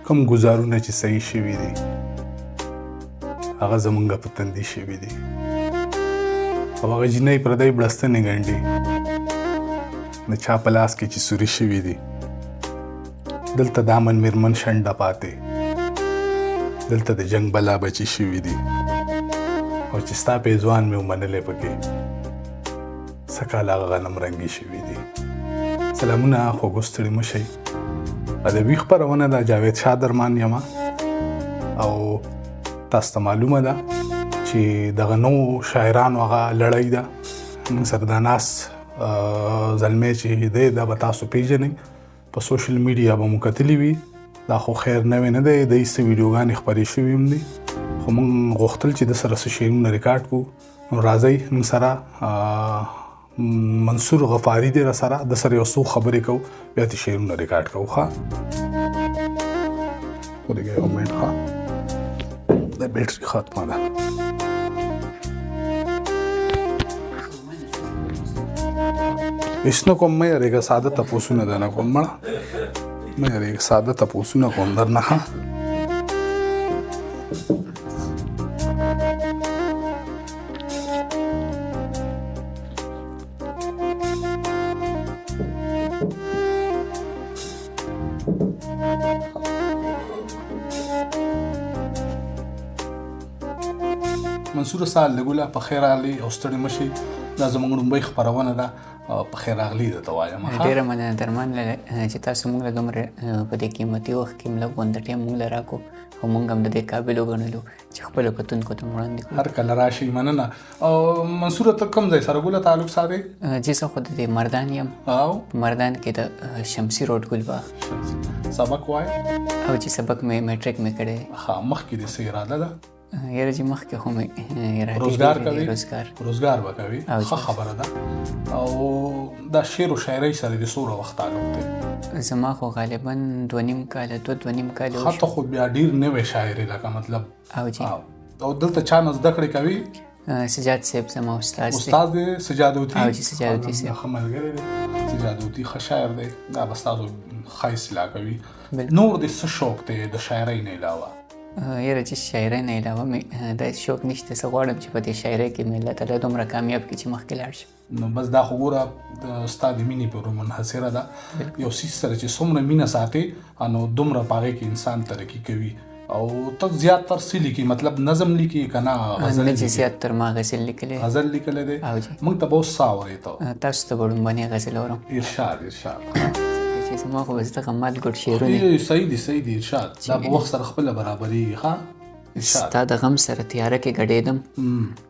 کم ګزارونه چې صحیح شوي دي هغه زمونږ په تندي شوي دي. او هغه جینۍ پردۍ بړستنې ګنډي د چا په لاس کې چې سوري شوي دي. دلته دامن میرمن شنډه پاتې، دلته د جنګ بلا بچي شوي دي. او چې ستا پې ځوان مې ومنلی پکې سږکال هغه غنم رنګي شوي دي. سلامونه، خوږو ستړي مه شئ. ادبي خپرونه ده، جاوید شاه درمان یمه. او تاسو ته معلومه ده چې دغه نوو شاعرانو هغه لړۍ ده. موږ سره دا ناست زلمی چې دی دا به تاسو پېژنئ، په سوشل میډیا به مو کتلي وي. دا خو خیر نوی نه دی، د څه ویډیوګانې خپرې شوي هم دي، خو موږ غوښتل چې د سره څه شعرونه ریکارډ کړو. نو راځئ موږ سره منصور غفاري دی، را سره د سره یو څو خبرې کوو، بیا ترې شعرونه ریکارډ کوو. ښه ولېږه یو منټ. ښه د بیټري ختمه ده. هېڅ نه کوم، مه یېرېږه، ساده تپوسونه درنه کوم. مړه مه یېرېږه، ساده تپوسونه کوم درنه. ښه منصور سال لګوله په خیر راغلی او ستړي مه شئ. دا زموږ لومړۍ خپرونه ده، په خیر راغلی درته وایم. ډېره مننه درمان چې تاسو موږ له دومره په دې قیمتي وخت کې لږ غونډه ټایم موږ له راکړو او موږ هم د دې قابل وګڼلو چې خپلو کتونکو ته مو وړاندې کړو. هر کله راشئ، مننه. او منصوره ته کوم ځای سره ګله تعلق ساتې؟ جي زه خو د دې مردان یم. او په مردان کې د شمسي روډ ګلباغ. سبق وایې؟ او چې سبق مې میټریک مې کړی. ښه، مخکې دې څه اراده ده؟ یاره چې مخکې خو مې روزګار کوي. روزګار به کوي، ښه خبره ده. او دا شعر او شاعرۍ سره دې څومره وخت تعلق دی؟ زما خو غالبا 2.5 کاله، 2.5 کاله. ښه، ته خو بیا ډېر نوی شاعر یې، لکه مطلب. او جي. او دلته چا نه زده کړې کوي؟ سجاد صاحب زما استاد دی. استاد دی سجاد هوتي؟ او جي سجاد هوتي صاحب ښه ملګری دی. سجاد هوتي ښه شاعر دی، دا به ستاسو ښه اصلاح کوي. نور دې څه شوق دی د شاعرۍ نه علاوه؟ یاره چې شاعرۍ نه علاوه مې داسې شوق نشته. زه غواړم چې په دې شاعرۍ کې مې الله تعالی دومره کامیاب کړي چې مخکې لاړ شم. نو بس دا خو ګوره ستا د مینې پورې منحصره ده. یو څیز سره چې څومره مینه ساتې نو دومره په هغې کې انسان ترقي کوي. او ته زیاتر څه لیکې؟ مطلب نظم لیکې که نه غزل؟ نه چې زیاتر ما غزل لیکلی. غزل لیکلی دی. موږ ته به اوس څه اورې ته؟ تاسو ته به ړومبنی غزل اورم. ارشاد ارشاد. چې زما خو بس دغه مات ګډ شعرونه. صحیح دي، صحیح دي. ارشاد، دا په وخت سره خپله برابرېږي. ښه ستا د غم سره تیاره کې ګډېدم،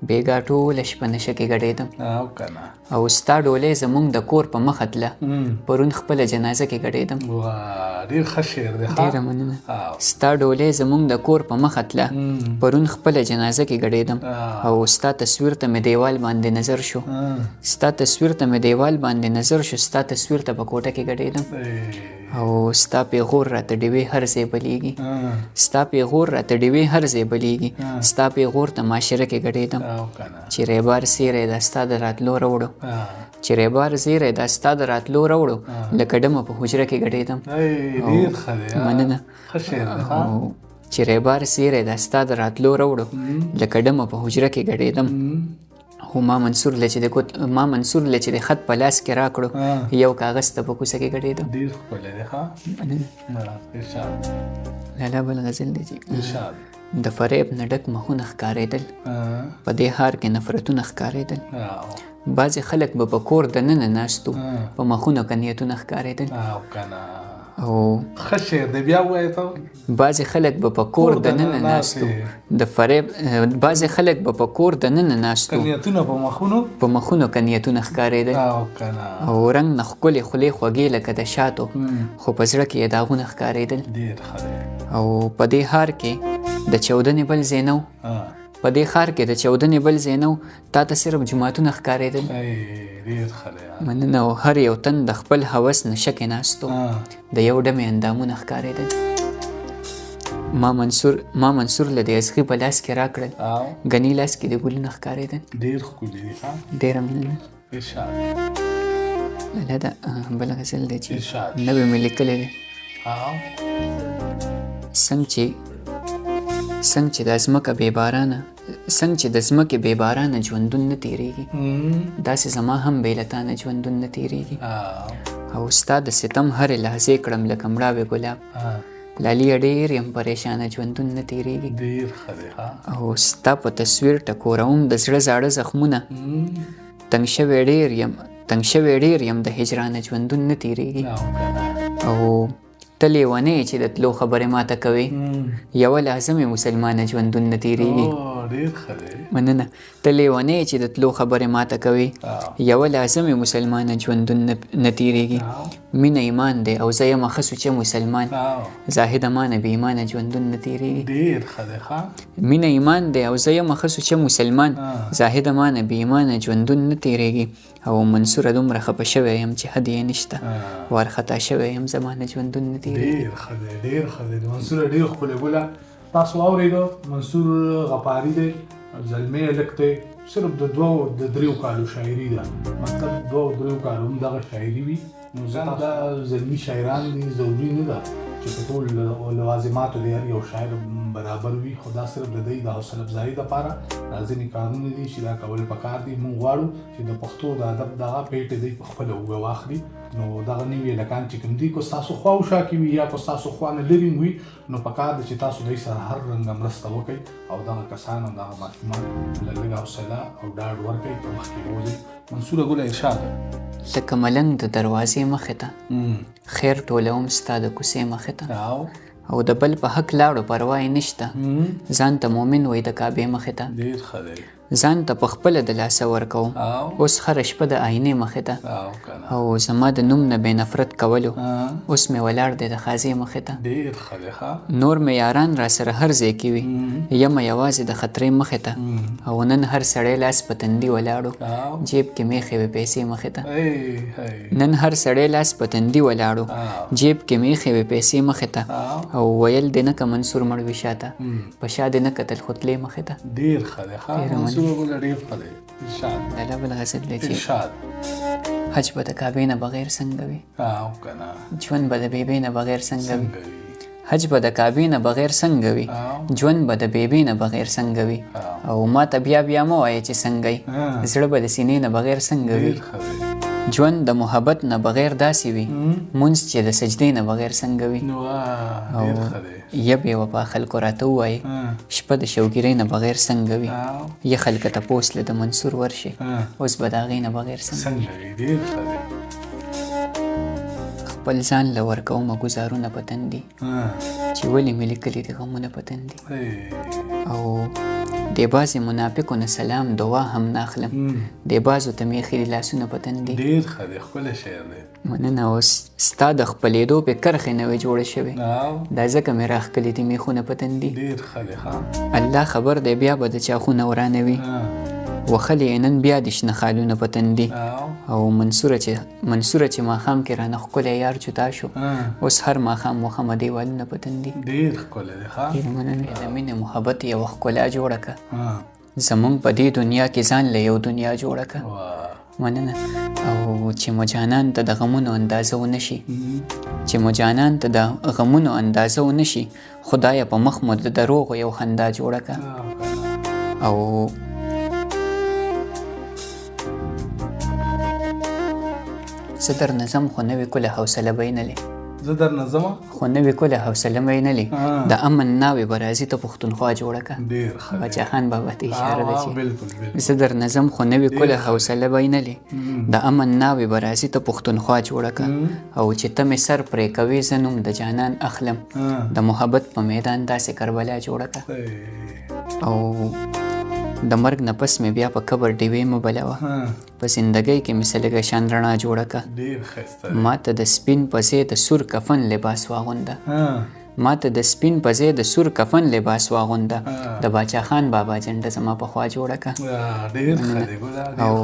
بېګا ټوله شپه نشه کې ګډېدم. او که نه او ستا ډولۍ زموږ د کور په مخه تله، پرون خپله جنازه کې ګډېدم. ډېر ښه شعر دی. ډېره مننه. ستا ډولۍ زموږ د کور په مخه تله، پرون خپله جنازه کې ګډېدم. او ستا تصویر ته مې دیوال باندې نظر شو، ستا تصویر ته مې دیوال باندې نظر شو، ستا تصویر ته په کوټه کې ګډېدم. او ستا پیغور راته ډیوې هر ځای بلېږي، ستا پیغور راته ډیوې هر ځای بلېږي، ستا پیغور ته معاشره کې ګډېدم. چې ریبار سیری دا ستا د راتلو راوړو، چې ریبار زیری دا ستا د راتلو راوړو، لکه ډمه په حجره کې ګډېدم. مننه. چې ریبار سیری دا ستا د راتلو راوړو، لکه ډمه په حجره کې ګډېدم. خو ما منصور له چې د کوت ما منصور له چې د خط په لاس کې راکړو، یو کاغذ ته په کوڅه کې ګډېدم. ډېر ښکلی دی. ښه ارشاد. لالا بل غزل دی چې ارشاد. د فریب نه ډک مخونه ښکارېدل، په دې ښار کې نفرتونه ښکارېدل. بعضې خلک به په کور دننه ناستو، په مخونو کې نیتونه ښکارېدل. او ښه شعر دی، بیا ووایه ته. بعضې خلک به په کور دننه ناستو، د فریب بعضې خلک به په کور دننه ناستو، نیتونه په مخونو، په مخونو کې نیتونه ښکارېدل. او رنګ نه ښکلې خولې خوږې لکه د شاتو، خو په زړه کې یې داغونه ښکارېدل. ډېر ښه دی. او په دې ښار کې د چاودنې بل ځای نه و، په دې ښار کې د چاودنې بل ځای نه و، تا ته صرف جوماتونه ښکارېدل. ډېر ښه دی. مننه. او هر یو تن د خپل هوس نشه کې ناست و، د یو ډمې اندامونه ښکارېدل. ما منصور له دې ازغي په لاس کې راکړل، ګني لاس کې د ګلونه ښکارېدل. ډېر ښکلي دي. ډېره مننه. ارشاد. لالا دا بل غزل دی چې نوی مې لیکلی دی. څنګه چې د ځمکه بې بارانه، څنګه چې د ځمکې بې بارانه ژوندون نه تېرېږي، داسې زما هم بې له تا نه ژوندون نه تېرېږي. او ستا د ستم هرې لحظې کړم لکه مړاوی ګلاب، لالیه ډېر یم پریشانه ژوندون نه تېرېږي. ډېر ښه دی. او ستا په تصویر ټکوروم د زړه زاړه زخمونه، تنګ شوی ډېر یم د هجرانه ژوندون نه تېرېږي. او ته لیونی چې د تلو خبرې ماته کوې، یوه لحظه مې مسلمانه ژوندون نه تېرېږي. ډېر ښه دی. مننه. ته لیونی چې د تلو خبرې ماته کوې، یوه لحظه مې مسلمانه ژوندون نه تېرېږي. مینه ایمان دی او زه یم ښه سوچه مسلمان، زاهده ما نه بې ایمانه ژوندون نه تېرېږي. ډېر ښه دی. ښه. مینه ایمان دی او زه یم ښه سوچه مسلمان، زاهده ما نه بې ایمانه ژوندون نه تېرېږي. او منصوره دومره خپه شوی یم چې حد یې نشته، وارخطا شوی یم زما نه ژوندون نه تېرېږي. ډېر ښه دی، ډېر ښه دی منصوره، ډېر ښکلی. ګله تاسو واورېده، منصور غفاري دی، زلمی هلک دی، صرف د 2-3 کالو شاعري ده، مطلب 2-3 کالو هم دغه شاعري وي. نو ځکه دا زلمي شاعران دي، ضروري نه ده چې په ټول لوازماتو دې هر یو شاعر برابر وي، خو دا صرف د دوی د حوصله افزایي دپاره دا ځینې کارونه دي چې دا کول پکار دي. موږ غواړو چې د پښتو د ادب دغه پېټې دوی په خپله اوږه واخلي. نو دغه نوي هلکان چې کوم دي، که ستاسو خوا وشا کې وي یا که ستاسو خوا نه لرې وي، نو پکار ده چې تاسو دوی سره هر رنګه مرسته وکړئ او دغه کسان او دغه ماشومان له لږ حوصله او ډاډ ورکړئ که مخکې بوځئ. منصوره ګله ارشاد. لکه ملنګ د دروازې مخې ته، خیر ټولوم ستا د کوڅې مخې ته، او د بل په حق لاړو پروا یې نشته، ځان ته مؤمن وای د کعبې مخې ته. ډېر ښه دی. ځان ته په خپله د لاسه ورکوم، اوس هره شپه د آینې مخې ته، او زما د نوم نه بې نفرت کولو، اوس مې ولاړ دی د خازې مخې ته. ډېر ښه دی. ښه. نور مې یاران را سره هر ځای کې وي، یمه یوازې د خطرې مخې ته، او نن هر سړی لاس په تندي ولاړو، جیب کې مې ایښې وې پیسې مخې ته. نن هر سړی لاس په تندي ولاړو، جیب کې مې ایښې وې پیسې مخې ته، او ویل دې نه که منصور مړ وي شاته، په شا دې نه کتل خو تلې مخې ته. ډېر ښه دی. ښه. ډېر ښه دی. ارشاد. دا بل غزل دی چې ارشاد. حج به د کعبې نه بغیر څنګه وي، کنه ژوند به د بیبې نه بغیر څنګه وي، حج به د کعبې نه بغیر څنګه وي، ژوند به د بیبې نه بغیر څنګه وي، او ما ته بیا بیا مه وایه چې څنګه یې، زړه به د سینې نه بغیر څنګه وي، ژوند د محبت نه بغیر داسې وي، مونځ چې د سجدې نه بغیر څنګه وي. او یه بې وفا خلکو راته ووایي، شپه د شوګیرۍ نه بغیر څنګه وي، یه خلکه تپوس له د منصور ورشي، اوس به د هغې نه بغیر څنګه وي. ډېر ښه دی. خپل ځان له ورکومه ګزارونه په تندي، چې ولې مې لیکلي دي غمونه په تندي، او د بعضې منافقو نه سلام دعا هم نه اخلم، د بعضو ته مې ایښي دي لاسونه په تندي. ډېر ښه دی، ښکلی شعر دی. مننه. اوس ستا د خپلېدو پې کرښې نه وې جوړې شوې، دا ځکه مې راښکلي دي میخونه په تندي. ډېر ښه دی. ښه. الله خبر دی بیا به د چا خونه ورانوي، وښلې یې نن بیا دي شنه خالونه په تندي. او منصوره چې ماښام کې رانه ښکلی یار جدا شو، اوس هر ماښام وښمه دیوالونه په تندي. ډېر ښکلی دی. ښه. ډېره مننه. د مینې محبت یوه ښکلا جوړه که، زمونږ په دې دنیا کې ځان له یو دنیا جوړه که. مننه. او چې مو جانان ته د غمونو اندازه ونه شي، چې مو جانان ته د غمونو اندازه ونه شي، خدایه په مخ مو د دروغو یو خندا جوړه که. او زه درنه ځم خو نوې کوله حوصله به یې نه لې، زه درنه ځمه خو نوې کوله حوصله به یې نه لې، د امن ناوې به راځي ته پښتونخوا جوړه که. ډېر ښه. باچا خان بابا ته اشاره ده چې بالکل. زه درنه ځم خو نوې کوله حوصله به یې نه لې، د امن ناوې به راځي ته پښتونخوا جوړه که. او چې ته مې سر پرې کوې زه نوم د جانان اخلم، د محبت په میدان داسې کربلا جوړه که. او د مرګ نه پس مې بیا په قبر ډیوې مه بلوه، په زندګۍ کې مې څه لږه شان رڼا جوړه که. ما ته د سپین په ځای د سور کفن لباس واغونده، ما ته د سپین په ځای د سور کفن لباس واغونده، د باچا خان بابا جنډه زما په خوا جوړه که. او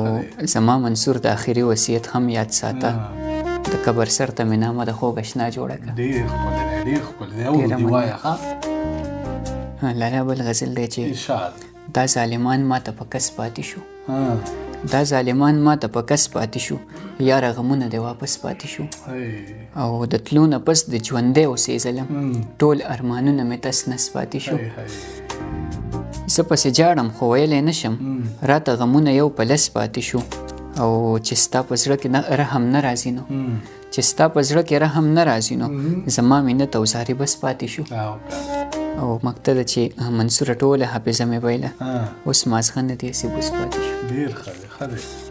زما منصور د آخري وصیت هم یاد ساته، د قبر سر ته مې نامه د خوږ اشنا جوړه که. ډېر ښکلی دی، ډېر ښکلی دی. وایه. لالا بل غزل دی چې دا ظالمان ما ته په کس پاتې شو، دا ظالمان ما ته په کس پاتې شو، یاره غمونه دې واپس پاتې شو. او د تلو نه پس د ژوندی اوسېدلم، ټول ارمانونه مې تس نس پاتې شو. زه پسې جاړم خو ویلی نه شم، راته غمونه یو په لس پاتې شو. او چې ستا په زړه کې رحم نه راځي نو، چې ستا په زړه کې رحم نه راځي نو، زما مینت او زاري بس پاتې شو. او مکتده چې منصوره ټوله حافظه مې ویله، اوس مازغه نه دي هسې بوس پاتې شو. ډېر ښه دی، ښه دی.